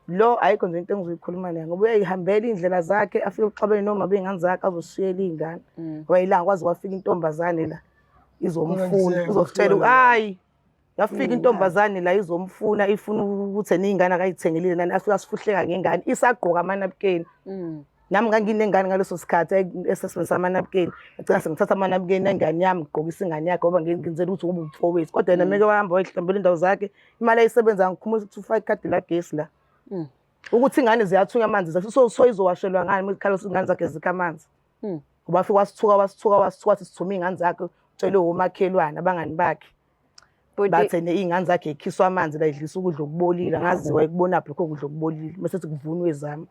Lo ayikho nje into engizoyikhuluma naye ngoba uyayihambela iy'ndlela zakhe afike uxabene noma bey'ngane zakhe azosishiyela iy'ngane. Ngoba ilanga kwaze kwafika intombazane la izomfuna izositshela hayi yafika intombazane la izomfuna ifuna ukuthi ena iy'ngane akayithengelile nani afike asifuhleka ngengane isagqoka amanabukeni. Nami nganginengane ngaleso sikhathi esasebenzisa amanabukeni ngagcina sengithatha amanabukeni engane yami ngigqokisa ingane yakhe ngoba ngenzela ukuthi ube umfowethu kodwa yena meke wahamba wayihlambela indawo zakhe imali ayisebenza ngikhumula ukuthi ufake ikhadi lagesi la ukuthi ingane ziyathunya amanzi so so izowashelwa ngani uma ikhala ingane zakhe zikha amanzi ngoba afike wasithuka wasithuka wasithuka wathi sithume iy'ngane zakhe utshele womakhelwane abangani bakhe bathe ne iy'ngane zakhe ikhiswa amanzi la idlisa ukudla okubolile angazi wayekubonaphi lokho kudla okubolile mase sethi kuvunwe ezami.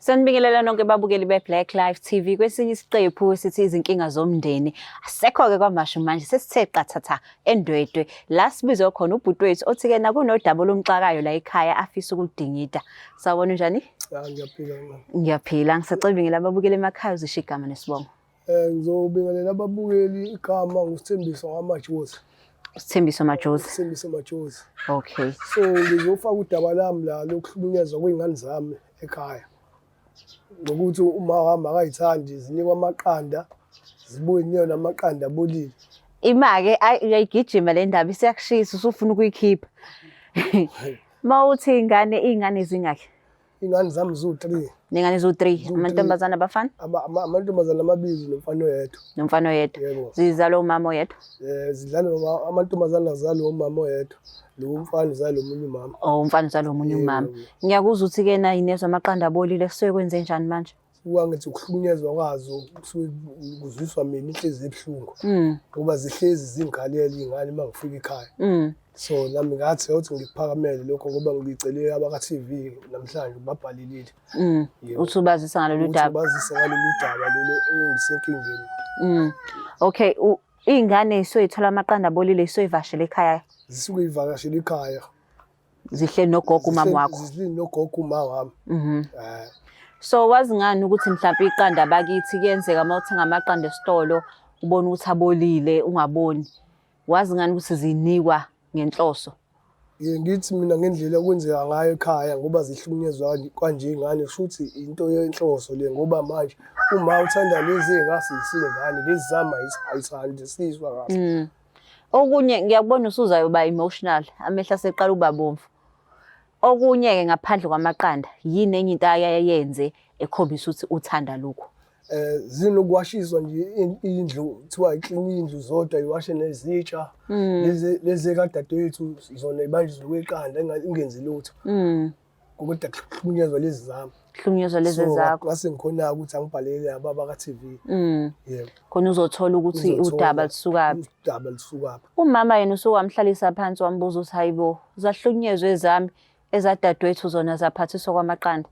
Sanibingelela nonke babukeli be-Black Life TV kwesinye isiqephu sithi izinkinga zomndeni. Asekho-ke kwaMashu manje sesithe qathatha eNdwedwe la sibizwe khona ubhuti wethu othi-ke nakunodaba olumxakayo la ekhaya afisa ukuludingida. Sawubona unjani? Cha ngiyaphila mama. Ngiyaphila ngisacela ubingelela ababukeli emakhaya uzisho igama nesibongo. Eh ngizobingelela ababukeli igama nguSithembiso ngamajozi. Sithembiso Majozi. Sithembiso Majozi. Okay. So ngizofaka udaba lami la lokuhlukunyezwa kwey'ngane zami ekhaya. Ngokuthi uma wami akayithandi zinikwa amaqanda zibuye zinikwe namaqanda abolile. Ima-ke ayi uyayigijima le ndaba isiyakushisa usufuna ukuyikhipha. Uma uthi ingane iy'ngane zingakhi? Iy'ngane zami ziwu-three. Nengane ziwu-three, Ziwu-three. amantombazane abafana Amantombazane amabili nomfana oyedwa. nomfana oyedwa. Yebo. Zizalwa umama oyedwa. Um zidlalwa amantombazane azalwa umama oyedwa, lo mfana uzalwa omunye umama. Oh, umfana uzalwa omunye Yebo, umama. yebo. Ngiyakuzwa ukuthi-ke na inezwa amaqanda abolile kusuke kwenze njani manje? Kuba ngithi ukuhlukunyezwa kwazo kusuke kuzwiswa mina inhliziyo ebuhlungu ngoba zihlezi zingikhalela iy'ngane uma ngifika ekhaya. So nami ngathi ukuthi ngikuphakamele lokho ngoba ngicele abaka-TV namhlanje babhalelile. Yebo. Uthi ubazisa ngalolu Ukuthi daba. ubazise ngalolu daba lolu engisenkingeni. Okay, iy'ngane zisuke amaqanda abolile zisuke ivashele ekhaya. Zisuke ivakashele ekhaya. Zihleli nogogo umama wakho. Zihleli nogogo uma wami. Eh. So wazi ngani ukuthi mhlawumbe iqanda bakithi kuyenzeka uma uthenga amaqanda esitolo ubone ukuthi abolile ungaboni. Wazi ngani ukuthi zinikwa ngenhloso? Ngiye ngithi mina ngendlela okwenzeka ngayo ekhaya ngoba zihlukunyezwa kanje iy'ngane kusho ukuthi into yenhloso le ngoba manje uma uthanda lezi ey'ngasiyisile ngane lezi zami ayithandisiswa kahle. Okunye ngiyakubona usuzayoba emotional, amehlo aseqala ukuba bomvu. Okunye-ke ngaphandle kwamaqanda, yini enye into ayayenze ekhombisa ukuthi uthanda lokhu? Eh zinokuwashiswa nje indlu kuthiwa iklini indlu zodwa iwashe nezitsha. Lezi lezi kadadewethu zona ibanjiswe kweqanda ingenzi lutho. Kodwa kuhlukunyezwa lezi zami. Kuhlukunyezwa lezi So, zakho. Ngase ngikhona ukuthi angibhalele ababa ka TV. Yebo. Khona uzothola ukuthi Ngizothola udaba lusukaphi. Udaba lusukaphi. Umama yena usuwamhlalisa phansi wambuza ukuthi hayibo, zahlukunyezwa ezami ezadadewethu zona zaphathiswa kwamaqanda.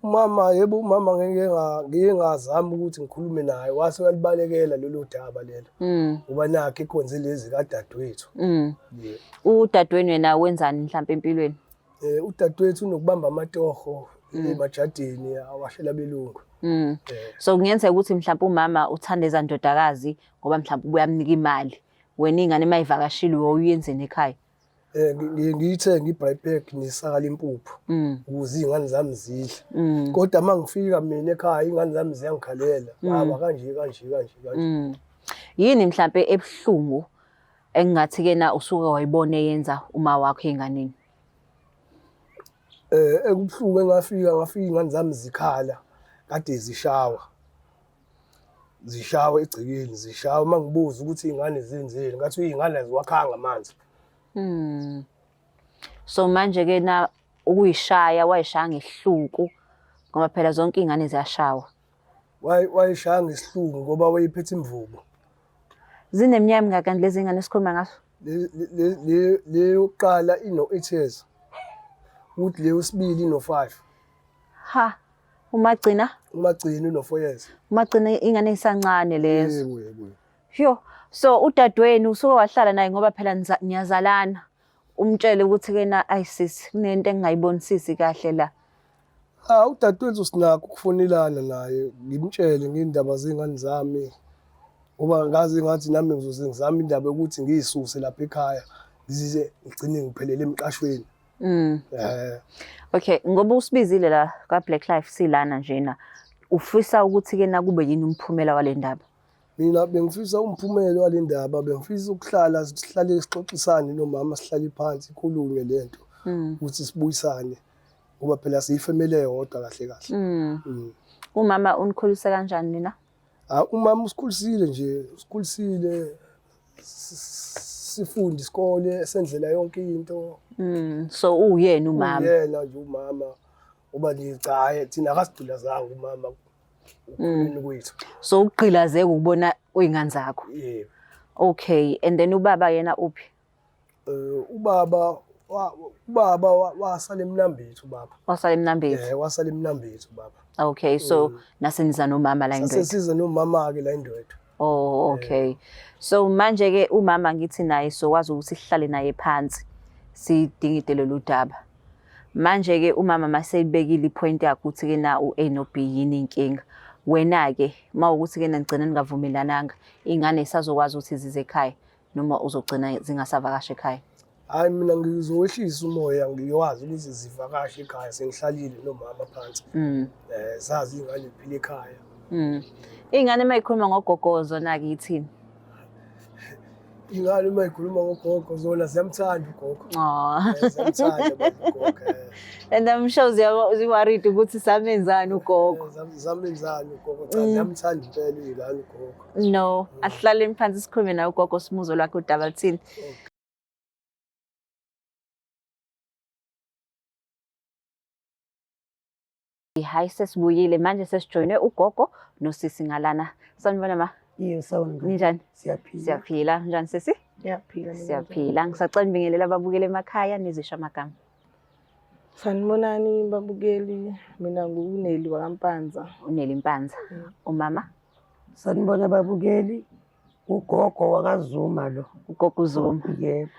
Umama yebo umama ngeke ngike ngazama ukuthi ngikhulume naye wase uyalibalekela lolu daba lelo. Ngoba nakhe ikhonze lezi kadadewethu. Yebo. Udadewenu yena wenzani mhlawumbe empilweni? Udadewethu unokubamba amatoho emajadini awashela abelungu. So kungenzeka ukuthi mhlawumbe umama uthanda ezandodakazi ngoba mhlawumbe uyamnika imali. Wena ingane mayivakashile uyenzeni ekhaya? Ngiyithenge i-braai pack nesaka lempuphu ukuze iy'ngane zami zidle. Kodwa uma ngifika mina ekhaya iy'ngane zami ziyangikhalela. Baba kanje kanje kanje kanje. Yini mhlambe ebuhlungu engingathi ke na usuke wayibona eyenza uma wakho ey'nganeni? Ekubuhlungu engafika ngafika iy'ngane zami zikhala kade zishawa. Zishawa egcekeni zishawa uma ngibuza ukuthi iy'ngane zenzeni ngathi iy'ngane aziwakhanga amanzi. So manje ke na ukuyishaya wayishaya ngesihluku ngoba phela zonke iy'ngane ziyashawa. Wayishaya ngesihluku ngoba wayephethe imvubu. Zineminyaka emingaki kanti lezi ngane esikhuluma ngazo? Le yokuqala ino-8 years. Ukuthi le yesibili ino-5. Ha, umagcina? Umagcina uno-4 years. Umagcina ingane esancane lezo. Yebo, yebo. Yo, so udadewenu usuke wahlala naye ngoba phela niyazalana. Umtshele ukuthi ke na ayi sisi kunento engingayibonisisi kahle la. Ah, udadewethu sinakho ukufonelana naye ngimtshele ngey'ndaba zey'ngane zami ngoba ngaze ngathi nami ngizoze ngizame indaba yokuthi ngiyisuse lapha ekhaya ngizize ngigcine ngiphelele emqashweni. Okay, ngoba usibizile la ka Black Life silana njena. Ufisa ukuthi ke nakube yini umphumela wale ndaba? Mina bengifisa umphumela wale ndaba, bengifisa ukuhlala sihlale sixoxisane nomama sihlale phansi ikhulunywe lento ukuthi sibuyisane ngoba phela siyifamily eyodwa kahle kahle. Umama unikhulise kanjani nina? Ah, umama usikhulisile nje, usikhulisile sifunde isikole sendlela yonke into. So uyena umama. Uyena nje umama uba nje cha thina akasigqilazanga umama ukukhuleni kwethu. So ukugqilazeka ukubona uyingane zakho. Yebo. Okay, and then ubaba yena uphi? Ubaba wasala eMnambithi ubaba. Wasala eMnambithi. Wasala eMnambithi ubaba. Okay, so naseniza nomama la eNdwedwe. Sasiza nomama ke la eNdwedwe. Oh, okay. So manje ke umama ngithi naye sokwazi ukuthi sihlale naye phansi sidingide lolu daba. Manje ke umama maseyibekile ipoint yakhe ukuthi ke na u-A no B yini inkinga. Wena ke mawukuthi ke nigcina ningavumelananga ingane isazokwazi ukuthi zize ekhaya noma uzogcina zingasavakashi ekhaya. Hayi mina ngizowehlisa umoya ngiywazi ukuthi zivakashe ekhaya sengihlalile nomama phansi. Zazi ingane iphila ekhaya. Ingane mayikhuluma ngogogo zona ke ithini? Ingane mayikhuluma ngogogo zona ziyamthanda ugogo. Ziyamthanda ugogo. And I'm sure ziworried ukuthi samenzani ugogo. Zamenzani ugogo, cha ziyamthanda impela ingane ugogo. No, asihlaleni phansi sikhulume naye ugogo simuzo lwakhe udaba luthini. Hayi sesibuyile manje sesijoyinwe ugogo nosisi ngalana. Sanibona ma. Yebo sawubona. Ninjani? Siyaphila. Siyaphila. Njani sisi? Siyaphila. Siyaphila. Ngisacela nibingelele ababukeli emakhaya nizisho amagama. Sanibonani babukeli, mina nguNeli wakaMpanza. uNeli Mpanza. Umama? Sanibona babukeli, ugogo wakaZuma lo. Ugogo Zuma. Yebo.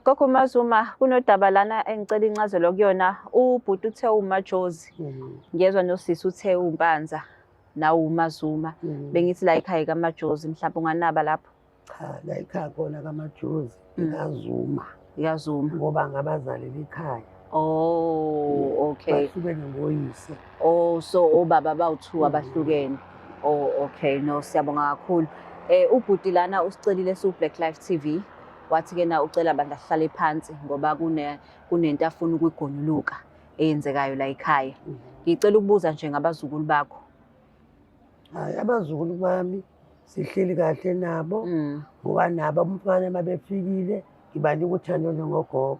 Gogo Mazuma, kunodaba lana engicela incazelo kuyona. Ubhuti uthe uMajozi. Ngiyezwa nosisi uthe uMpanza nawe uMazuma. Bengithi la ekhaya kaMajozi mhlawumbe unganaba lapho. Cha, la ekhaya khona kaMajozi, ekaZuma. YaZuma. Ngoba ngabazalela ekhaya. Oh, okay. Bahlukene ngoyise. Oh, so obaba bawu-2 abahlukene. Oh, okay. No, siyabonga kakhulu. Ubhuti lana usicelile su Black Life TV. Wathi ke na ucela abantu ahlale phansi ngoba kunento afuna ukuyigonyuluka eyenzekayo la ekhaya. Ngicela ukubuza nje ngabazukulu bakho. Hayi, abazukulu bami sihleli kahle nabo ngoba nabo umfana mabefikile ngibanika uthando njengogogo.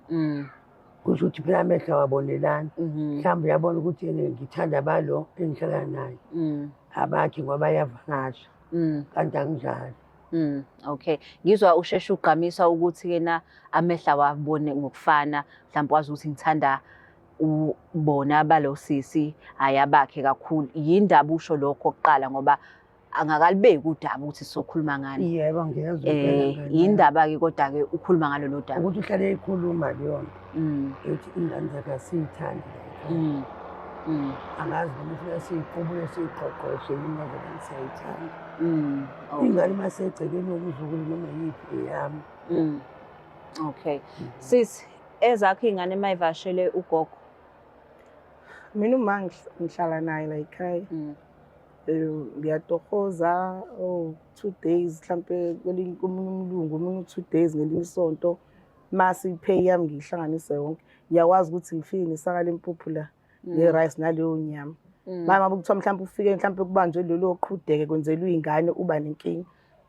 Kusho ukuthi phela amehlo awabonelani. Mhlawumbe uyabona ukuthi ngithanda balo engihlala naye. Abakhi ngoba bayavakasha. Kanti anginjalo. Okay. Ngizwa usheshe ugqamisa ukuthi ke na amehlo awabone ngokufana, mhlawumbe wazi ukuthi ngithanda ubona balo sisi ayabakhe kakhulu. Yindaba usho lokho kuqala ngoba angakalibeki udaba ukuthi sizokhuluma ngani. Yebo, ngiyezwa impela ngani. Yindaba ke kodwa ke ukhuluma ngalo lo daba. Ukuthi uhlale ekhuluma leyo nto. Ethi ingane zakhe asiyithandi le. Angazi noma ufuna siyiqubule siyiqoqoshe yini ngoba siyayithanda. Ingane masegcekeni womzukulu noma yiphi eyami. Okay. Sisi, ezakho ingane mayivashele ugogo. Mina uma ngihlala naye la ekhaya. Ngiyatohoza 2 days mhlambe kwelinye komunye umlungu, omunye 2 days ngelinye isonto. Mase ipay yami ngiyihlanganise yonke. Ngiyakwazi ukuthi ngifike nesaka lempuphu la ne-rice naleyo nyama. Mama kuthiwa mhlambe ufike mhlambe kubanjwe lelo qhudeke kwenzelwe ingane uba nenkinga.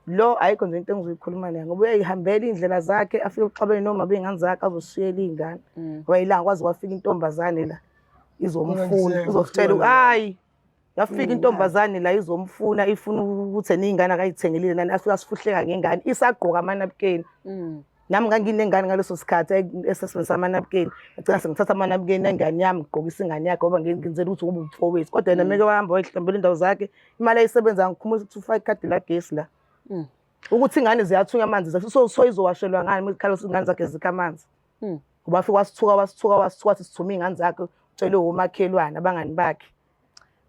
Lo ayikho nje into engizoyikhuluma naye ngoba uyayihambela indlela zakhe afike uxabene noma bengane zakhe azoshiyela ingane. Ngoba ilanga kwaze kwafika intombazane la izomfuna, uzositshela hayi yafika intombazane la izomfuna ifuna ukuthi eningane akayithengelile nani afika asifuhleka ngengane isagqoka amanapukeni. Nami nganginengane ngaleso sikhathi esesebenzisa amanapukeni. Ngagcina sengithatha amanapukeni engane yami ngigqokisa ingane yakhe ngoba ngenzela ukuthi ngoba umfowethu. Kodwa yena meke wahamba wayihlambela indawo zakhe, imali ayisebenza ngikhumula ukuthi ufake ikhadi lagesi la. Ukuthi ingane ziyathunya amanzi, so izowashelwa ngani uma ikhala ingane zakhe zikha amanzi. Ngoba afika wasithuka wasithuka wasithuka wathi sithume ingane zakhe. Tshelwe womakhelwane abangani bakhe.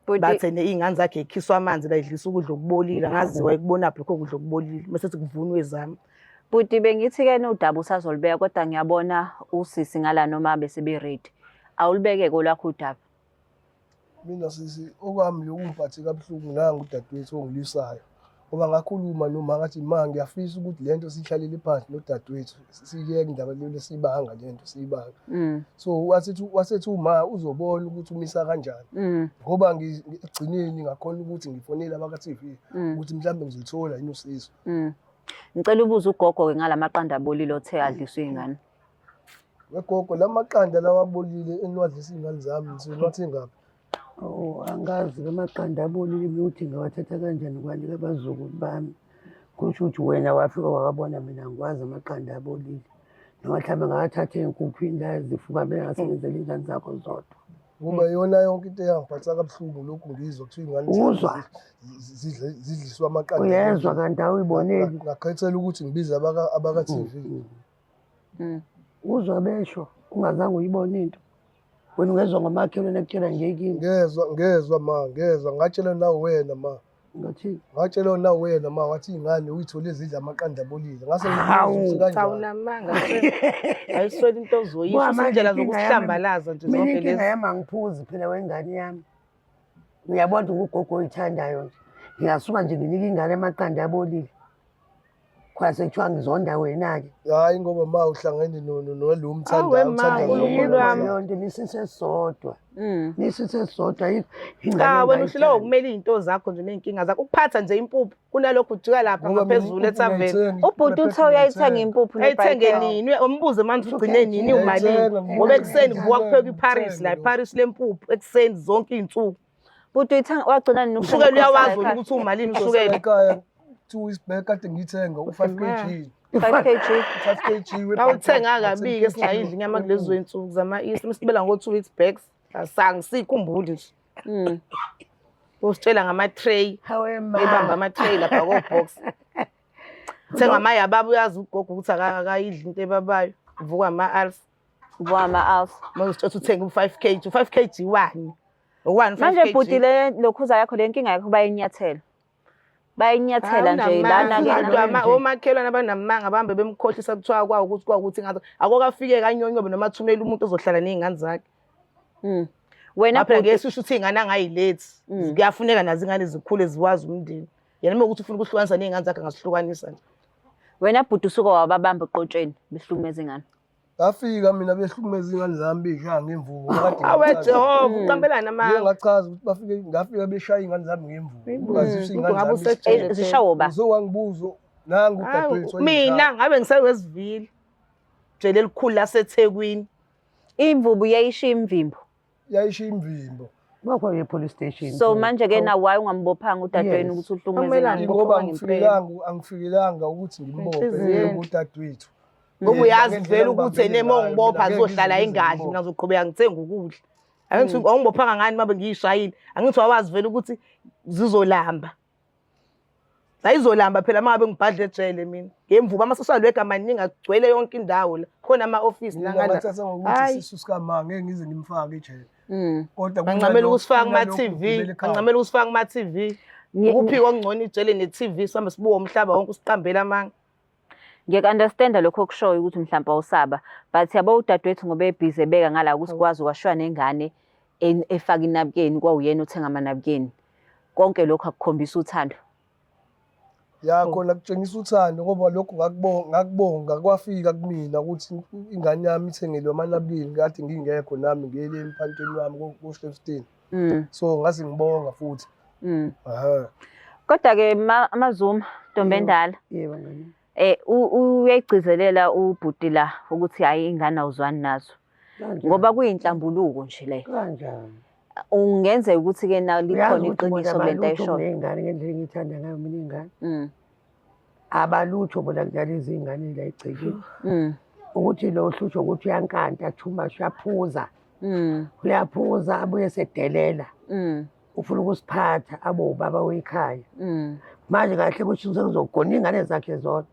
Bhuti, Bathe ne iy'ngane zakhe yikhiswa amanzi la idlisa ukudla okubolile. Angazi wayekubonaphi lokho kudla okubolile. Mase sethi kuvunwe ezami. Bhuti bengithi-ke udaba usazolubeka kodwa ngiyabona usisi ngala noma bese be-ready. Awulubeke kolwakho udaba. Mina sisi okwami lokhu ngiphathe kabuhlungu nangu udadewethu ongilwisayo. Ngoba ngakhuluma noma ngathi ma ngiyafisa ukuthi lento sihlalele phansi nodadewethu siyeke indaba leyo lesibanga lento siyibanga. So wasethi uma uzobona ukuthi umisa kanjani. Ngoba ekugcineni ngakhona ukuthi ngifonele abaka-TV ukuthi mhlawumbe ngizolithola yini usizo. Ngicela ubuze ugogo-ke ngalamaqanda abolile othe adliswe iy'ngane. Wegogo lamaqanda lawa abolile eniwadlisa iy'ngane zami ngizowathengaphi? Oh, angazi ke amaqanda abolile mina ukuthi ngawathatha kanjani kwanika abazukulu bami. Kusho ukuthi wena wafika wakabona mina ngikwazi amaqanda abolile. Noma mhlawumbe ngawathatha ey'nkukhwini la zifukamela ngasebenzela iy'ngane zakho zodwa. Ngoba yona yonke into eyangiphatha kabuhlungu lokhu ngizwa kuthiwa iy'ngane Uzwa? zidliswa amaqanda. Uyezwa kanti awuyiboneli. Ngakhethela ukuthi ngibize abaka-TV. Uzwa besho ungazange uyibone into. Wena ungezwa ngomakhelwane ekutshela nje kimi. Ngezwa ma, ngezwa ngatshela nawe wena ma. Ngathi Ngatshela nawe wena ma wathi ingane uyithole zidla amaqanda abolile. Ngase Hawu. ngibuza ukuthi Cha kanjani. unamanga. Ayiswele into ozoyisho Ngoba manje indlela inkinga yami- zokusihlambalaza nje mina zonke inkinga lezi. yami angiphuzi phela wengane yami. Uyabona ukuthi ugogo oyithandayo nje. Ngingasuka nje nginike ingane amaqanda abolile. Khona sekuthiwa ngizonda wena-ke. Hayi ngoba ma uhlangene nalo Awe, umthandayo ma, uthanda uNkulunkulu wami. Leyo nto nisisesodwa. Nisisesodwa Cha ingane wena uhluleka engayithandi. ukumela iy'nto zakho nje ney'nkinga zakho. Ukuphatha nje impuphu kunalokhu ujika lapha Ngoba mina ngaphezulu impuphu ethaveni. ngiyayithenga, Ubhuti uthe impuphu uyayithenga ngiyayithenga. impuphu Ayithenge ne-Brighton. nini? Umbuze manje ugcine nini umalini. Ngiyayithenga, Ngoba ekuseni kuvuka ngiyayithenga, kuphekwa iParis la, ngiyayithenga. iParis lempuphu ekuseni zonke iy'nsuku. Bhuti uyithenga wagcina nini ukuthenga Ushukela uyawazi igrocery wena ekhaya? ukuthi umalini Ushukela ushukela. ekhaya 2 weeks back kade ngiyithenga u-5 kg. 5 kg. 5 kg Awuthenga kabi-ke singayidli inyama kulezi zinsuku zama-Easter. Mesibela ngo-2 weeks back asangisikhumbuli nje. Usitshela ngama-tray. Hawe ma. Ebamba ama-tray lapha ko-box. Thenga amayababa uyazi ugogo ukuthi akayidli into ebabayo. Uvuka ama-alf. Uvuka ama-alf. Manje usitshela uthenga u-5 kg. U-5 kg wani? Owani 5 Manje kg? bhuti le lokhuza yakho le nkinga yakho bayinyathela. Bayinyathela nje lana ke. Kodwa omakhelwane abanamanga bahambe bemkhohlisa kuthiwa kwawo ukuthi kwakuthi ngathi akokafike kanyonyobe noma athumele umuntu ozohlala ney'ngane zakhe. Wena Phela bhuti ngeke sisho ukuthi iy'ngane angayilethi. Kuyafuneka nazo iy'ngane zikhule ziwazi umndeni. Yena uma ukuthi ufuna ukuhlukanisa ney'ngane zakhe angazihlukanisa nje. Wena bhuti usuke wababamba eqotsheni behlukumeza ingane. Ngafika mina behlukumeza ingane zami beyishaya ngemvubu. Kade Awe ngichaza. Jehova, uqambelana Ngiye amanga. ngachaza ukuthi bafike ngafika beshaya ingane zami ngemvubu. Ungazisho Umuntu ingane ngabe zami usejele. isithole. Zishawo ba? Uzowangibuza nangu udadewethu Mina ngabe ngisewesivile. Jele elikhulu laseThekwini. Imvubu yayishiya imvimbo. Yayishiya imvimbo. Bakho ye-police station. So manje ke na why ungambophanga udadewenu Yes. ukuthi uhlukumeze Kumele ingane? Ngoba Ngibopha angifikelanga ukuthi ngimbophe Inhliziyo enhle. udadewethu. Ngoba uyazi Ngendlela vele ukuthi engibambele ene uma ngayo, ungibopha mina ngeke ngizohlala ngize ingadli ngibophe. mina ngizoqhubeka ngithenga ukudla. Angithi awungibophanga ngani uma bengiyishayile. Angithi wawazi vele ukuthi zizolamba. Zayizolamba phela uma ngabe ngibhadle ejele mina. Ngemvubu ama-social worker maningi agcwele yonke indawo la. Khona ama-office la Mina ngala. ngathatha ngokuthi Hayi. isisu sikama ngeke ngize ngimfake ejele. Kodwa Bancamela ukusifaka kunalokhu kuma-TV, kugibela ekhaya. bancamela ukusifaka kuma-TV. Ukuphika okungcono ijele ne-TV sihambe sibuke umhlaba wonke usiqambele amanga. Ngiyaku-understanda lokho okushoyo ukuthi mhlawumbe awusaba but yabo udadewethu ngoba ebhizi ebeka ngala ukuthi kwazi kwashiywa nengane efaka inabukeni kwawuyena othenga amanabukeni. Konke lokho akukhombisa uthando. Ya khona kutshengisa uthando ngoba lokho ngakubonga kwafika kumina ukuthi ingane yami ithengelwe amanabukeni kade ngingekho nami ngiyele emphantweni wami ko-Shepstone. So ngase ngibonga futhi. Aha. Kodwa-ke Mazuma, ntombi endala. Yebo ngane. Uyayigcizelela ubhuti la ukuthi hhayi ingane awuzwani nazo. Kanjani? Ngoba kuyinhlambuluko nje leyo. Kanjani? Ungenzeka ukuthi-ke na Uyazi likhona ukuthi bona iqiniso kule nto abalutho ayishoyo. ney'ngane ngendlela engiyithanda ngayo mina iy'ngane. Abalutho bona kudlala izingane la egcekeni. Ukuthi lo hlutsho ukuthi uyankanta too much, uyaphuza. Uyaphuza abuye sedelela. Ufuna ukusiphatha abe ubaba wekhaya. Manje kahle ukuthi sekuzogona iy'ngane zakhe zodwa.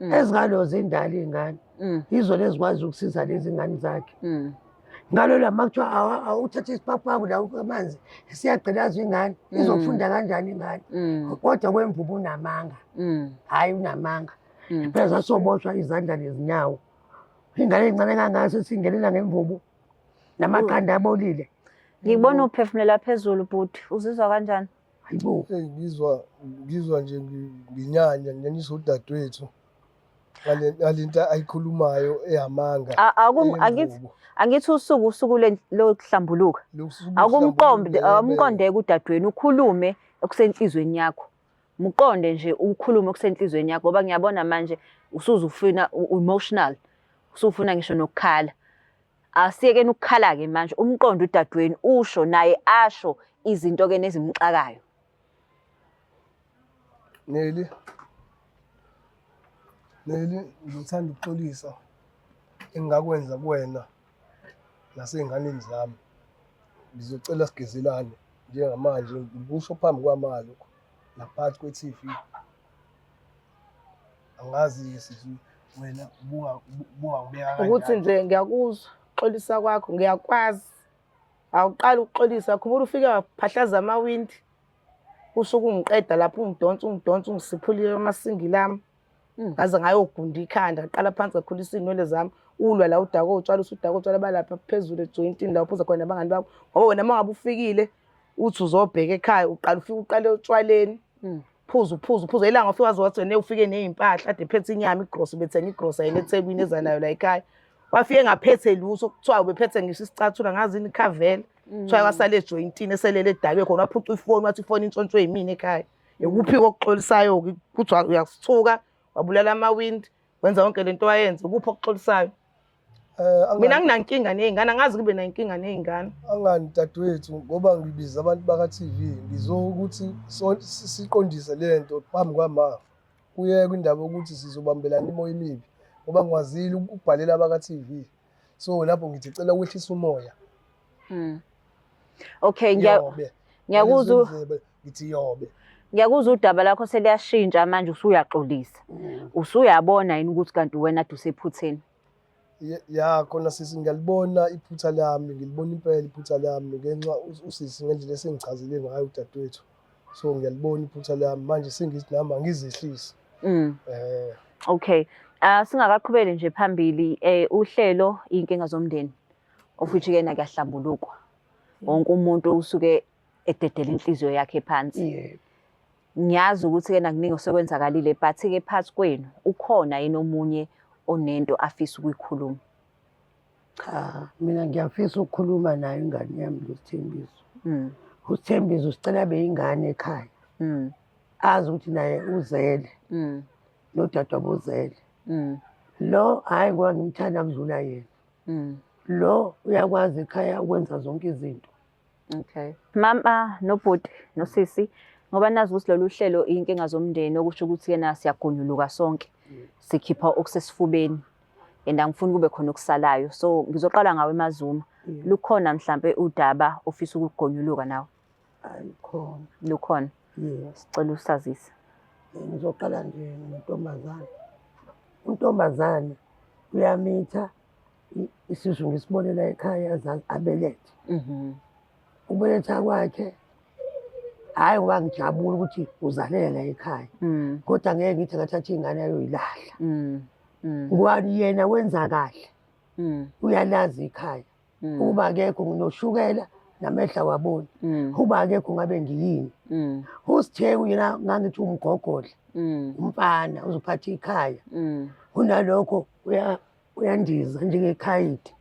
Ezingalo zindala iy'ngane. Yizo lezikwazi ukusiza lezi ngane zakhe. Ngalo la makuthiwa awuthathe isipakupaku la amanzi siyagqilazwa ingane izofunda kanjani ingane? Kodwa kwemvubu unamanga. Hhayi unamanga. Phela sasoboshwa izandla nezinyawo. Ingane encane kangaka sesingenela ngemvubu namaqanda abolile. Ngikubona uphefumulela phezulu bhuti, uzizwa kanjani? Hayibo. Eyi ngizwa nje nginyanya nginyanyisa udadewethu ngale nto ayikhulumayo eyamanga. Angithi usuku lokuhlambuluka. Akumqondeke udadewenu, ukhulume okusenhlizweni yakho. Muqonde nje ukhulume okusenhlizweni yakho ngoba ngiyabona manje usuzufuna emotional, usufuna ngisho nokukhala. Asiyekeni ukukhala-ke manje, umqondo udadewenu usho naye asho izinto-ke nezimxakayo. Neli, Neli, ngizothanda ukuxolisa engingakwenza kuwena nasey'nganeni zami. Ngizocela sigezelane njengamanje, ngikusho phambi kwama lokhu naphakathi kwe-T_V. Angazi-ke sisi wena ubungangibeka kanjani. Ukuthi nje ngiyakuzwa ukuxolisa kwakho, ngiyakwazi. Awuqali ukuxolisa, khumbula ufike waphahlaza amawindi. Usho ukungiqeda lapho ungidonsa ungidonsa ungisiphulile amasingili ami. Ngaze ngayogunda ikhanda, ngaqala phansi ngakhulisa iy'nwele zami. Ulwa la udaka otshwala, usudaka otshwala balapha phezulu ejoyintini la uphuza khona nabangani bakho. Ngoba wena uma ngabe ufikile uthi uzobheka ekhaya, uqala ufike uqale otshwaleni. Phuza uphuza uphuza ilanga ufike waze wathi wena ufike ney'mpahla ade phethe inyama igrosa, ubethenga igrosa yena eThekwini eza nayo la ekhaya. Wafike engaphethe lutho, kuthiwa ubephethe ngisho isicathulo ngazi yini ikhavela. Kuthiwa wasale ejoyintini eselele edakwe khona, waphuca ifoni wathi ifoni intshontshwe yimina ekhaya. Ikuphi okuxolisayo-ke kuthiwa uyasithuka, wabulala amawindi, wenza yonke lento wayenza, ikuphi okuxolisayo? Mina nginankinga ney'ngane, angazi kube nankinga ney'ngane. Angani dadewethu, ngoba ngibiza abantu baka-T_V ngizokuthi siqondise le nto phambi kwama. Kuyekwe indaba yokuthi sizobambelana imoya emibi ngoba ngikwazile ukubhalela abaka-T_V. So lapho ngithi cela ukwehlisa umoya. Okay, ngiyakuzwa. Ngithi yobe. Ngiyakuzwa udaba lakho seliyashintsha manje usuyaxolisa. Usuyabona yini ukuthi kanti wena ade usephutheni? Ya khona sisi ngiyalibona iphutha lami, ngilibona impela iphutha lami ngenxa usisi ngendlela esengichazele ngayo udadewethu. So ngiyalibona iphutha lami manje sengithi nami angizehlise. Okay. Singakaqhubeli nje phambili uhlelo inkinga zomndeni. Of which ke kuyahlambulukwa. Wonke umuntu usuke ededela inhliziyo yakhe phansi. Yebo. Ngiyazi ukuthi ke nakuningi osekwenzakalile but ke phakathi kwenu ukhona yini omunye onento afisa ukuyikhuluma? Cha, mina ngiyafisa ukukhuluma nayo ingane yami lo Sithembiso. uSithembiso sicela abe ingane ekhaya. Azi ukuthi naye uzele. Nodadewabo uzele. Lo hayi ngoba ngimthanda kudlula yena. Lo uyakwazi ekhaya ukwenza zonke izinto. Okay. Mama nobhuti nosisi, ngoba nazi ukuthi lolu hlelo inkinga zomndeni okusho ukuthi yena siyagonyuluka sonke. Sikhipha okusesifubeni. And angifuni kube khona okusalayo. So ngizoqala ngawe Mazuma. Lukhona mhlambe udaba ofisa ukugonyuluka nawe? Ayikhona. Lukhona. Yes. Sicela usazise. Ngizoqala nje ngentombazane. Untombazane uyamitha isisu ngisibonela ekhaya abelethe. Ukubeletha kwakhe hhayi ngoba ngijabula ukuthi uzalela la ekhaya. Kodwa ngeke ngithi ngathatha ingane ayoyilahla. Ngoba yena wenza kahle. Uyalazi ikhaya. Ukuba akekho nginoshukela namehla waboni. Uba akekho ngabe ngiyini. USitheku yena ngangithi umgogodla. Umfana uzophatha ikhaya. Kunalokho uyandiza njengekhayidi.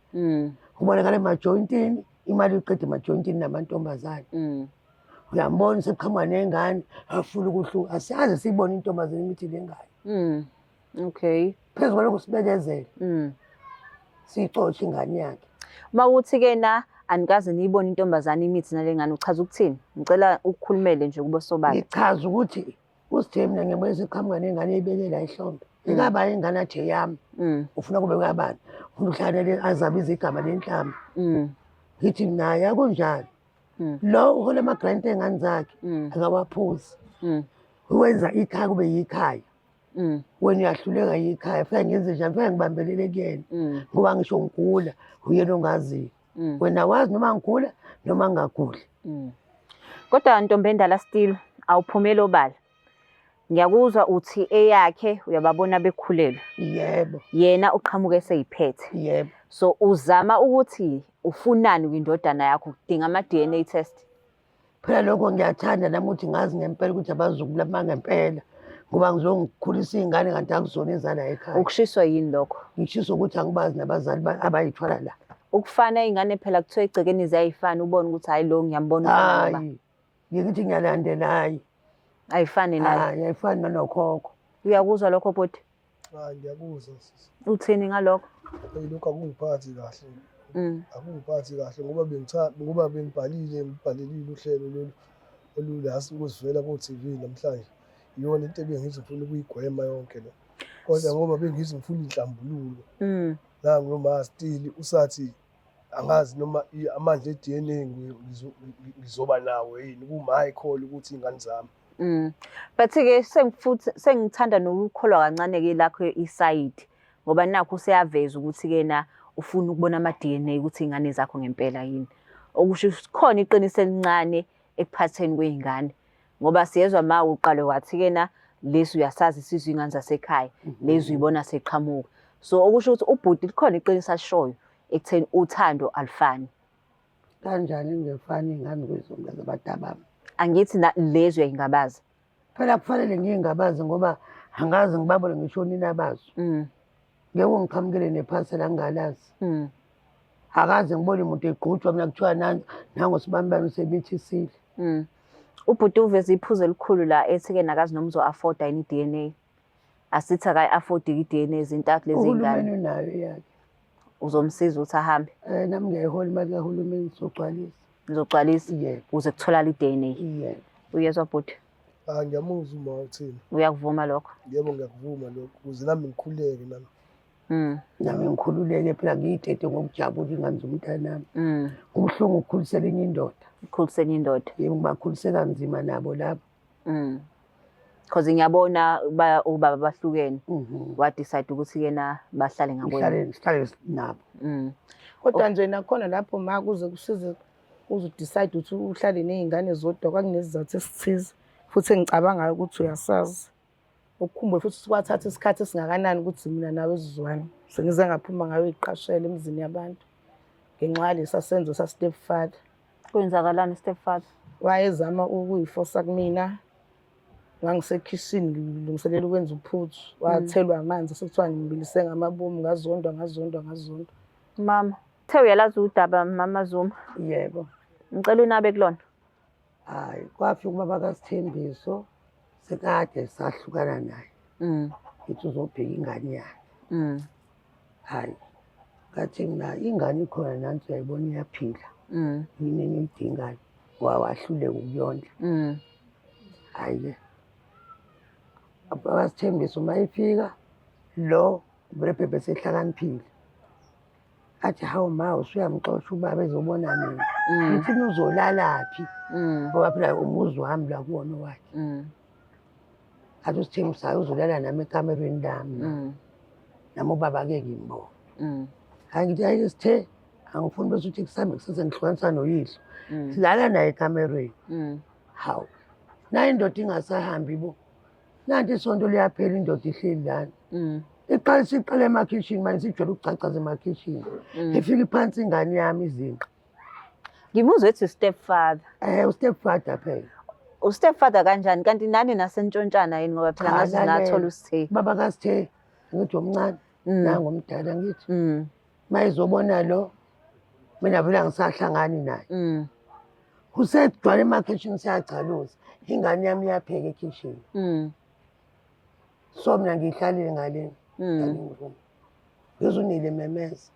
Ubonakala emajoyintini, imali uyiqeda emajoyintini namantombazane. Uyambona useqhamuka nengane, afuna ukuhluka. Asiyazi siyibone intombazane imithi lengane. Okay. Phezu kwalokho sibekezele. Siyixoshe ingane yakhe. Uma uthi ke na anikaze niyibone intombazane imithi nale ngane, uchaza ukuthini? Ngicela ukukhulumele nje kube sobala. Ngichaza ukuthi uSithembu mina ngiyabona eseqhamuka nengane eyibeke la ihlombe. Ingaba ingane athi eyami. Ufuna kube kabani? Ufuna ukuhlanele azabiza igama lenhlamba. Ngithi naye akunjalo. Lo uhola ama-grant ey'ngane zakhe, akawaphuzi. Wenza ikhaya kube yikhaya. Wena uyahluleka yikhaya, fika ngenze njani? Fika ngibambelele kuyena. Ngoba ngisho ngigula, uyena ongaziyo. Wena wazi noma ngigula noma ngingaguli. Kodwa ntombi endala still awuphumeli obala. Ngiyakuzwa uthi eyakhe uyababona bekhulelwe. Yebo. Yena uqhamuke eseyiphethe. Yebo. So uzama ukuthi ufunani kwindodana yakho, udinga ama-DNA test. Phela lokho ngiyathanda nami ukuthi ngazi ngempela ukuthi abazukulu bangempela, ngoba ngizongikhulisa iy'ngane kanti akuzona ezala ekhaya. Ukushiswa yini lokho? Ngishiswa ukuthi angibazi nabazali abayithwala la. Ukufana iy'ngane phela kuthiwa egcekeni ziyayifana, ubone ukuthi hhayi lo ngiyambona ufana noba. Hayi, ngithi ngiyalandela, hayi. Ayifani naye. Hayi, ayifani nanokhokho. Uyakuzwa lokho bhuti? Hayi, ngiyakuzwa sisi. Uthini ngalokho? Hey, lokho akungiphathi kahle. Akungiphathi kahle ngoba ngoba bengibhalile, ngibhalelile uhlelo lolu olula ukuzivela ku-TV namhlanje. Iyona into ebengizofuna ukuyigwema yonke le. Kodwa ngoba bengizofuna inhlambululo. Nangu noma still usathi angazi noma amandla e-DNA ngizoba nawo yini kuma ikhole ukuthi ingane zami. But-ke futhi sengithanda nokukholwa kancane-ke lakho isayidi, ngoba nakho useyaveza ukuthi-ke na ufuna ukubona ama-DNA ukuthi iy'ngane zakho ngempela yini. Okusho ukuthi khona iqiniso elincane ekuphatheni kwey'ngane, ngoba siyezwa ma uqale wathi-ke na lesi uyasazi isizwe iy'ngane zasekhaya, lezi uyibona seqhamuka. So okusho ukuthi ubhuti likhona iqiniso alishoyo ekutheni uthando alufani. Kanjani ngefani iy'ngane kwezonto zabantu bami? Angithi lezi uyayingabaza. Phela kufanele ngiyingabaze ngoba angazi ngibabone ngisho nina bazo. Ngeke ungiqhamukele nephasela ngingalazi. Akaze ngibone umuntu egqutshwa mina kuthiwa nango sibambane usemithisile. Ubhuti uveze iphuzu elikhulu la ethi-ke nakazi noma uzo-afforda yini i-DNA. Asithi akayi-afford-i i-DNA zintathu lezi Uhulumeni ngane. unayo yakhe. Uzomsiza ukuthi ahambe. Nami ngiyayihola imali kahulumeni, ngizogcwalisa. Ngizogcwalisa? Yebo. Ukuze kutholakale i-DNA. Yebo. Uyezwa bhuti? Ah, ngiyamuzwa uma uthini. Uyakuvuma lokho? Yebo, ngiyakuvuma lokho, ukuze nami ngikhululeke nami. Nami ngikhululeke phela ngiyitete ngokujabula ingane zomntanami. Kubuhlungu ukukhulisela enye indoda. Ukukhulisela enye indoda. Yebo, ngibakhulise kanzima nabo labo. Because ngiyabona ubaba bahlukene. Wa decide ukuthi yena bahlale ngakwena. Sihlale nabo. Kodwa nje nakhona lapho ma kuze kusize uze decide ukuthi uhlale nezingane zodwa, kwakunesizathu esithize futhi engicabangayo ukuthi uyasazi. Ukukhumbula futhi kwathatha isikhathi esingakanani ukuthi mina nawe sizwane. Sengize ngaphuma ngayo iqashela emzini yabantu ngenxa yalesa senzo sa stepfather. Kwenzakalani stepfather? Wayezama ukuyifosa kumina. Ngangisekhishini ngilungiselela ukwenza uphuthu, wathelwa amanzi sekuthiwa ngimbilise ngamabomu, ngazondwa ngazondwa ngazondwa. Mama, uthe uyalazi udaba Mama Zuma? Yebo. Ngicela unabe kulona. Hayi, kwafika ubaba kaSithembiso sekade sahlukana naye. Ngithi uzobheka ingane yakhe. Hayi, ngathi mina ingane ikhona nansi uyayibona iyaphila. Yini eniyidingayo? Wahluleka ukuyondla. Hhayi-ke, abakaSithembiso uma efika lo uBrephephe sehlakaniphile. Athi hawu ma usuyamxosha ubaba ezobona mina. Ngithi uzolalaphi? Ngoba phela umuzi wami la kuwona owakhe. Athi uSithembiso hayi uzolala nami ekamerweni lami. Nami ubaba ake ngimbone. Hayi ngithi hayi Sithe angifuni bese uthi kusambe kusese ngihlukanisa noyihlo. Silala naye ekamerweni. Hawu. Nayi indoda ingasahambi bo. Nanti isonto liyaphela indoda ihleli lana. Iqale siqale emakhishini manje sijwayele ukucacaza emakhishini. Ifika iphansi ingane yami izinqa. Ngimuzwe ethi stepfather. Ustepfather phela. Ustepfather kanjani? Kanti nani nasentshontshana yini ngoba phela Cha, ngazi lalela. nathola uSithe. Baba kaSithe ngithi omncane nangu omdala ngithi. Mayizobona lo mina vele angisahlangani naye. Usegcwala emakhishini siyachaluza. Ingane yami iyapheka ekhishini. So mina ngihlalile ngale. Ngizwe unile memeza.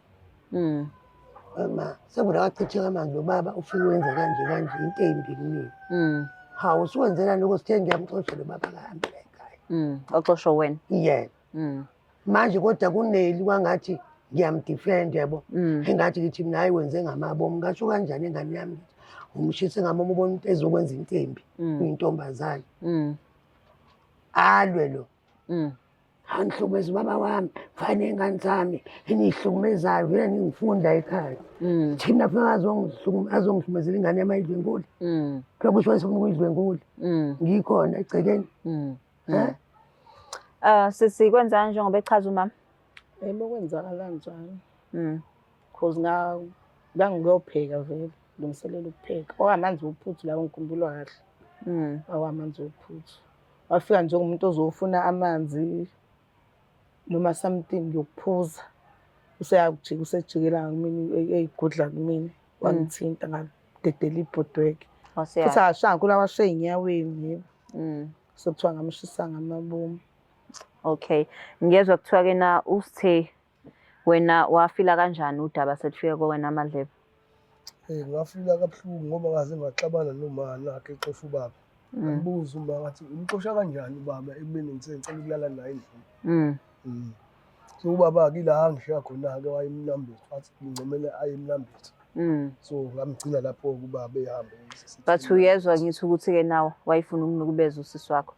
Ma sekuvele kwachitheka amanzi lo baba ufike wenza kanje kanje into embi kumina. Hawu usuwenzelani lokho Sithe ngiyamxosha lo baba kahambe la ekhaya. Oxoshwa wena? Yebo. Manje kodwa kuneli kwangathi ngiyamdefend yabo. Engathi ngithi mina hayi wenze ngamabomu ngasho kanjani engane yami ngithi umshise ngamabomu ubona umuntu ezokwenza into embi kuyintombazane. Alwe lo. Angihlukumeza ubaba wami, fane ney'ngane zami eniy'hlukumezayo vele ningifunda ekhaya. Thina funa azongihlukumezela ingane yami ayidlwengule. Phela kusho wayesefuna ukuyidlwengula. Ngikhona egcekeni. Eh? Sisi kwenzani njengoba echaza umama? Yebo kwenzakala kanjalo. Cause ngangiyopheka vele, lungiselela ukupheka. Kwakuwamanzi ophuthu lawo ngikhumbula kahle. Kwakuwamanzi ophuthu. Wafika njengomuntu ozofuna amanzi noma something yokuphuza. Useyakujika usejikela kumina eyigudla kumina. Wangithinta ngadedela ibhodweke. Futhi akashanga kula washe ey'nyaweni yebo. Sekuthiwa ngamshisa ngamabomu. Okay. Ngiyezwa kuthiwa ke na usithe wena wafila kanjani udaba selufika kowena amadlebe? Ngafila kabuhlungu ngoba ngaze ngaxabana noma nakhe exosha ubaba. Ngambuza uma ngathi umxosha kanjani ubaba ekubeni ngithe ngicela ukulala naye endlini. So ubaba-ke ila angishiya khona-ke wayemnambithi, wathi ngincomele aye emnambithi. So ngamgcina lapho-ke ubaba ehambe. But uyezwa ngithi ukuthi-ke nawe wayefuna ukunukubeza usisi wakho.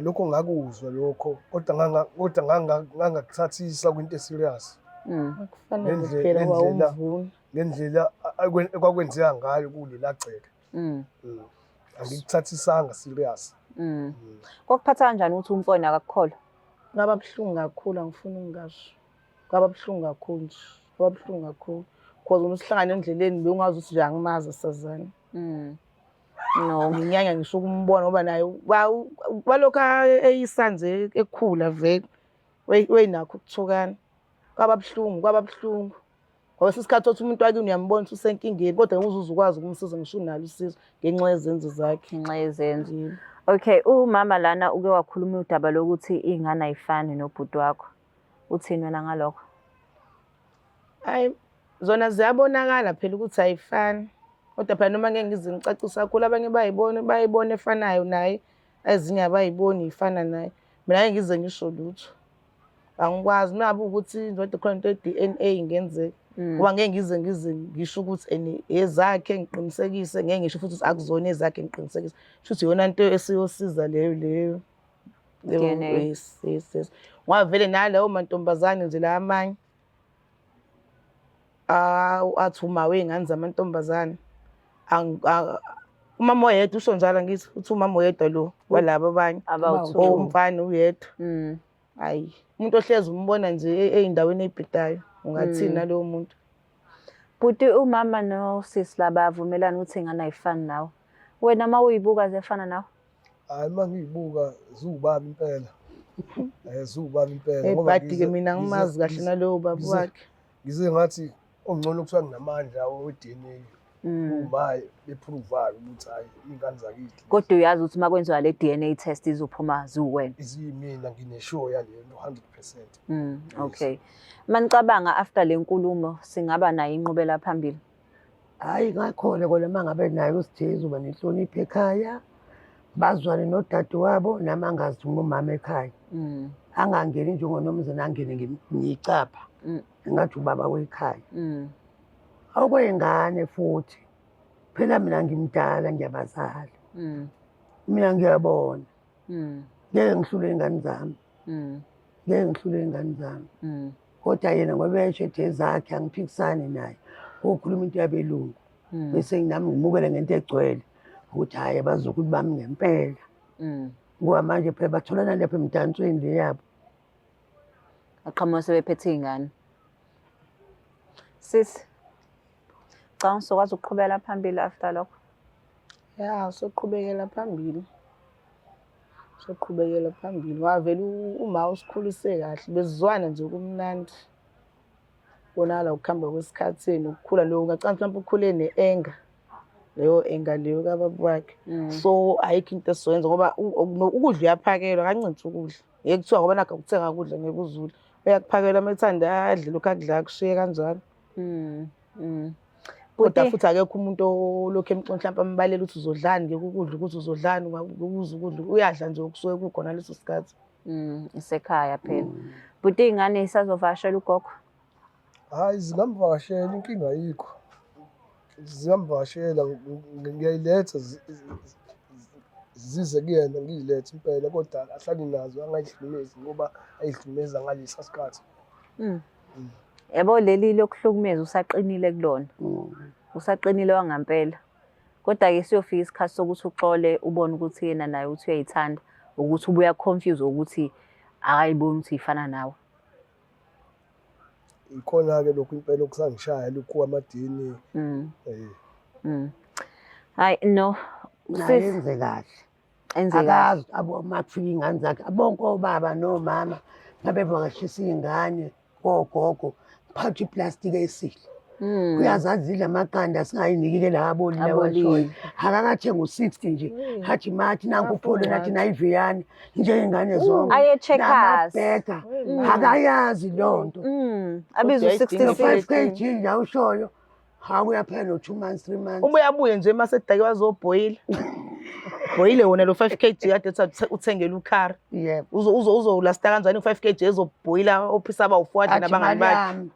Lokho ngakuzwa lokho kodwa kodwa ngangakuthathisa kwinto eserious. Akufanele phela wawumvuna. Ngendlela ekwakwenzeka ngayo kulela gceke. Angikuthathisanga serious. Kwakuphatha kanjani ukuthi umfowenu akakukholwa? Kwaba buhlungu kakhulu, angifuni ukungasho. Kwaba buhlungu kakhulu nje. Kwaba buhlungu kakhulu. Because uma sihlangana endleleni bewungazi ukuthi nje angimazi asazana. No. Nginyanya ngisho ukumbona ngoba naye walokhu eyisa nje ekhula vele. Wayinakho ukuthukana. Kwaba buhlungu, kwaba buhlungu. Ngoba isikhathi othi umuntu wakini uyambona ukuthi usenkingeni kodwa ngeke uze ukwazi ukumsiza ngisho unalo usizo ngenxa yezenzo zakhe. Ngenxa yezenzo. Okay, umama lana uke wakhuluma udaba lokuthi iy'ngane ayifani nobhuti wakho. Uthini wena ngalokho? Hayi, zona ziyabonakala phela ukuthi ayifani. Kodwa phela noma ngeke ngize ngicacise kakhulu abanye bayibona bayibona efanayo naye, ezinye abayiboni ifana naye. Mina ngeke ngize ngisho lutho. Angikwazi uma ngabe ukuthi ndoda khona into ye-D_N_A ingenzeka. Ngoba ngeke ngize ngize ngisho ukuthi ene ezakhe ngiqinisekise, ngeke ngisho futhi ukuthi akuzona ezakhe ngiqinisekise. Shuthi iyona nto esiyosiza leyo leyo. DNA. Yes, yes, yes. Ngoba vele nalawo mantombazane nje la amanye athi uma wey'ngane zamantombazane umama oyedwa usho njalo ngithi uthi umama oyedwa lo walaba abanye owumfana uyedwa. Hayi, umuntu ohlezi umbona nje ey'ndaweni ey'bhedayo ungathini nalowo muntu? Bhuti, umama nosisi laba bavumelana ukuthi ingane ayifani nawe. Wena uma uyibuka ziyafana nawe? Hayi, uma ngiyibuka ziwubaba impela. Ziwubaba impela. Ebhadi-ke mina ngimazi kahle nalowo baba wakhe. Ngize ngathi ongcono kuthiwa nginamandla we-D_N_A. Uma bephruvayo ukuthi hayi iy'ngane zakithi. Kodwa uyazi ukuthi uma kwenziwa le D_N_A test izophuma ziwuwena. Iziyimina ngine-sure yaleyo nto 100%. Okay. Manicabanga after le nkulumo singaba nayo inqubela phambili? Hhayi ngakhona kona uma ngabe naye usithezi uba nenhlonipho ekhaya, bazwane nodadewabo nami angazi umama ekhaya. Angangeni njengonomzane angene ngicapha. Engathi ubaba wekhaya. Okwey'ngane futhi phela mina ngimdala ngiyabazala. Mina ngiyabona. Ngeke ngihlule iy'ngane zami. Ngeke ngihlule iy'ngane zami. Kodwa yena ngoba esho ethi ezakhe angiphikisani naye. Ukhuluma into yabelungu. Bese nami ngimukele ngento egcwele ukuthi hhayi abazukulu bami ngempela. Ngoba manje phela batholana lapha emdansweni le yabo. Aqhamuka sebephethe iy'ngane. Sisi, cha usokwazi ukuqhubela phambili after lokho? Ya, soqhubekela phambili. Soqhubekela phambili. Ngoba vele uma usikhulise kahle besizwana nje kumnandi. Bonakala ukuhamba kwesikhathi nokukhula leyo ngacabanga mhlawumbe ukhule ne-anger. Leyo anger leyo kababa wakhe. So ayikho into esizoyenza ngoba ukudla uyaphakelwa kancintshi ukudla. Ngeke kuthiwa ngoba nakho ukuthenga ukudla ngeke uzule. Uyakuphakelwa uma ethanda adle lokhu akudla akushiye kanjalo. Kodwa futhi akekho umuntu olokhu emxoxa mhlawumbe ambalele ukuthi uzodlani ngeke ukudla ukuthi uzodlani ukuze ukudla uyadla nje okusuke kukhona leso sikhathi. Isekhaya phela. Bhuti iy'ngane isazovakashela ugogo? Hhayi zingamvakashela inkinga ayikho. Zingamvakashela ngiyayiletha Zize kuyena ngiyilethe impela kodwa ahlale nazo angayihlukumezi ngoba ayihlukumeza ngalesa sikhathi. Yabo leli lokuhlukumeza usaqinile kulona. Usaqinile wangampela. Kodwa-ke siyofika isikhathi sokuthi uxole ubone ukuthi yena naye uthi uyayithanda ukuthi ubuya confuse ukuthi akayiboni ukuthi ifana nawe. Ikhona-ke lokhu impela okusangishaya lokhu amadini. Hayi no. Naye enze kahle. Enze kahle. Akazi abo uma kufika iy'ngane zakhe bonke obaba nomama babevakashisa iy'ngane kogogo kuphathwa iplastiki esihle. Uyazazi zidla amaqanda singayiniki-ke la abolile Abolile. awashoyo. Akakathenga u-60 nje. Hathi mathi nanku upholo nathi nayiviyane njengey'ngane zonke. Aye Checkers. Namabheka. Akayazi leyo nto. Abiza Kodwa u-66. No-5 kg nje awushoyo. Hawu uyaphela no-2 months, 3 months. Ubuye abuye nje uma sedake wazobhoyila. Bhoyile wona lo 5 kg kade ethi uthengele ukhari. Yebo. Uzolasta kanjani u-5 kg ezobhoyila ophisa abawu-4 adle Athi nabangani mali bakhe.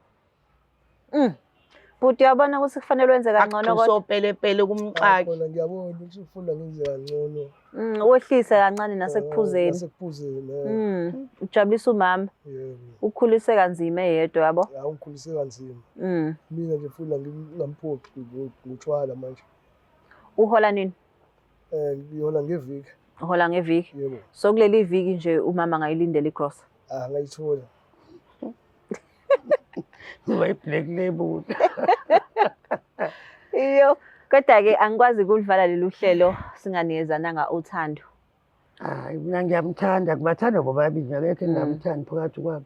yami. Bhuti uyabona ukuthi kufanele wenze kangcono kodwa. Akusopelepele kumxaki. Khona ngiyabona ukuthi ufuna ngenze kangcono. Wehlise kancane nasekuphuzeni. Nasekuphuzeni. Ujabulisa umama. Yebo. Ukhulise kanzima eyedwa yabo. Ya ungikhulise kanzima. Mina nje funa ngingamphoxi ngotshwala manje. Uhola nini? Ngihola ngeviki. Uhola ngeviki? Yebo. So kuleli viki nje umama angayilindela igrosa. Ah ngayithola. Kuba i-black label. Iyo, kodwa-ke angikwazi ukulivala lolu hlelo singanikezananga uthando. Hayi mina ngiyamthanda, ngibathanda bobabili akekho engingamthandi phakathi kwabo.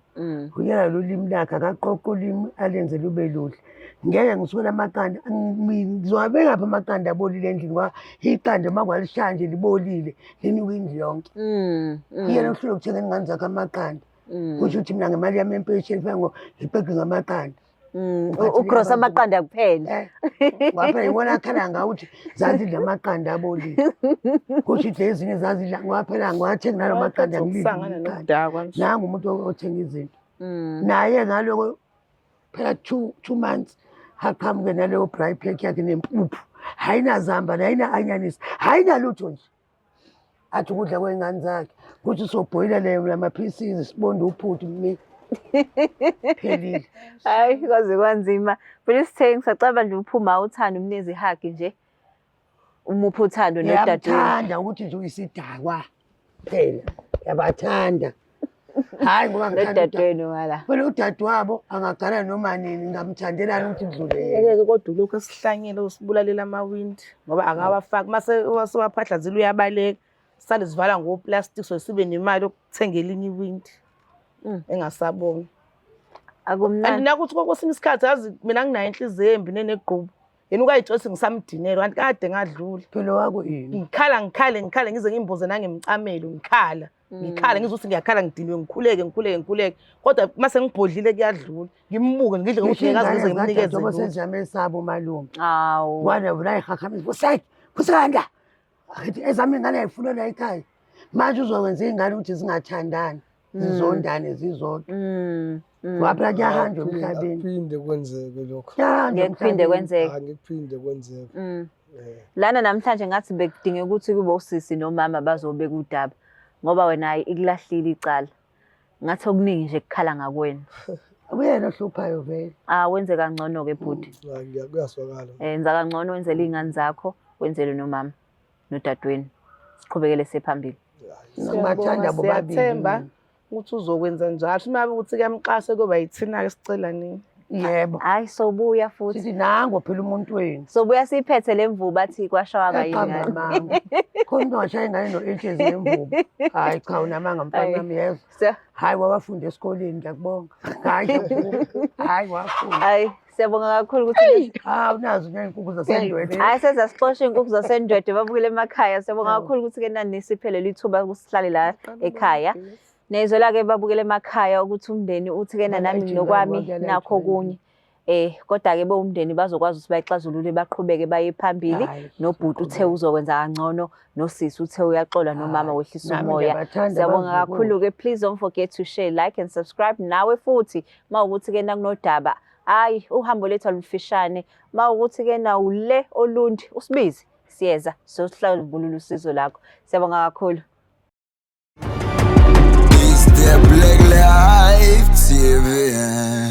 Uyena lo limi lakhe akaqoqa ulimi alenze lube luhle. Ngeke ngisukele amaqanda, ngizowabeka phi amaqanda abolile endlini ngoba iqanda uma kwalishaya nje libolile linuka indlu yonke. Uyena ohluleka ukuthenga ingane zakhe amaqanda. Kusho ukuthi mina ngemali yami yempesheni fanele ngiqede ngamaqanda. Ugrosa amaqanda kuphela. Ngoba phela ibona akhala ngawo ukuthi zazidla amaqanda abolile. Kusho ukuthi ezinye zazidla ngoba phela ngiwathenga nalo maqanda Ukusangana ngilidla. nokudakwa nje. Nangu umuntu othenga izinto. Naye ngaloko phela 2 months aqhamuke naleyo braai pack yakhe nempuphu. Ayinazambane, ayina-anyanisi, ayinalutho nje. Athi ukudla kwey'ngane zakhe kuthi sobhoyila leyo lama-pieces sibonde uphuthu mi phelile. Hayi kwaze kwanzima. Please thanks sacaba nje uphuma uthando umnikeze ihug nje. Umuphe uthando nodadewenu. Ngiyamthanda ukuthi nje uyisidakwa phela. Ngiyabathanda. Hayi ngoba ngithanda Nodadewenu wala. Phela udadewabo angagana noma nini ngamthandelani ukuthi kudlule yena. Ngeke kodwa lokhu esihlanyele usibulalela amawindi ngoba akawafaki mase wasewaphahlazile uyabaleka. Sale sivala ngoplastic so sibe nemali yokuthenga elinye iwindi. Engasaboni. Akumnandi. And nakuthi kwesinye isikhathi yazi mina nginayo inhliziyo embi nenegqubu. Yena ukayitshela ukuthi ngisamdinela kanti kade ngadlula. Phela wakho yini? Ngikhala ngikhale ngikhale ngize ngimbuze nangemcamelo ngikhala. Ngikhala ngizwe ukuthi ngiyakhala ngidiniwe ngikhuleke ngikhuleke ngikhuleke. Kodwa mase ngibhodlile kuyadlula. Ngimbuke ngidle ngokuthi ngeke aze ngize ngimnikeze Njengoba lutho. seziyamesaba umalume. Awu. Kwana vula ihhahhamisa. Kusek, kusekanda. Akithi ezami ingane ayifuna la ekhaya. Manje uzokwenza ingane ukuthi zingathandani. Zizondane zizodwa. Ngoba phela kuyahanjwa emhlabeni. Akuphinde kwenzeke lokho. Kuyahanjwa Ngeke kuphinde emhlabeni. kwenzeke. Angikuphinde kwenzeke. Lana namhlanje ngathi bekudingeka ukuthi kube usisi nomama bazobeka udaba ngoba wena hayi ikulahlile icala. Ngathi okuningi nje kukhala ngakuwena. Uyena ohluphayo vele. Ah wenze kangcono ke bhuti. Hayi kuyaswakala. Enza kangcono wenzele iy'ngane zakho, wenzele nomama nodadewenu. Siqhubekele siphambili. Ngibathanda bobabili. Siyathemba ukuthi uzokwenza njalo. Uma ukuthi kuyamxasa kuyoba yithina-ke sicela nini. Yebo. Hayi sobuya futhi. Sithi nango phela umuntu wenu. Sobuya siphethe lemvubu athi kwashawa Eqamba kayingane. amanga. Khona umuntu ongashaya ingane no-inches ngemvubu. Hayi cha unamanga mfana wami yezwa. Hayi wawafunda esikoleni ngiyakubonga. Hayi ngiyakubonga. Hayi wafunda. Hayi siyabonga kakhulu ukuthi Hawu nazo ney'nkukhu zaseNdwedwe. Hayi sezasixosha iy'nkukhu zaseNdwedwe babukele emakhaya. Siyabonga kakhulu ukuthi ke nani nisiphelele ithuba ukusihlale la ekhaya. Nizwela-ke babukele emakhaya ukuthi umndeni uthi ke nami nokwami nakho okunye. Kodwa-ke bewumndeni bazokwazi ukuthi bayixazulule baqhubeke baye phambili. Nobhuti uthe uzokwenza kangcono, nosisi uthe uyaxola, nomama wehlisa umoya. Siyabonga kakhulu-ke. Please don't forget to share, like and subscribe. Nawe futhi uma ukuthi-ke nakunodaba, hayi uhambo lethu alufishane. Uma ukuthi-ke nawule Olundi usibize. Siyeza sohlambulula usizo lakho. Siyabonga kakhulu. It's the Black Life TV.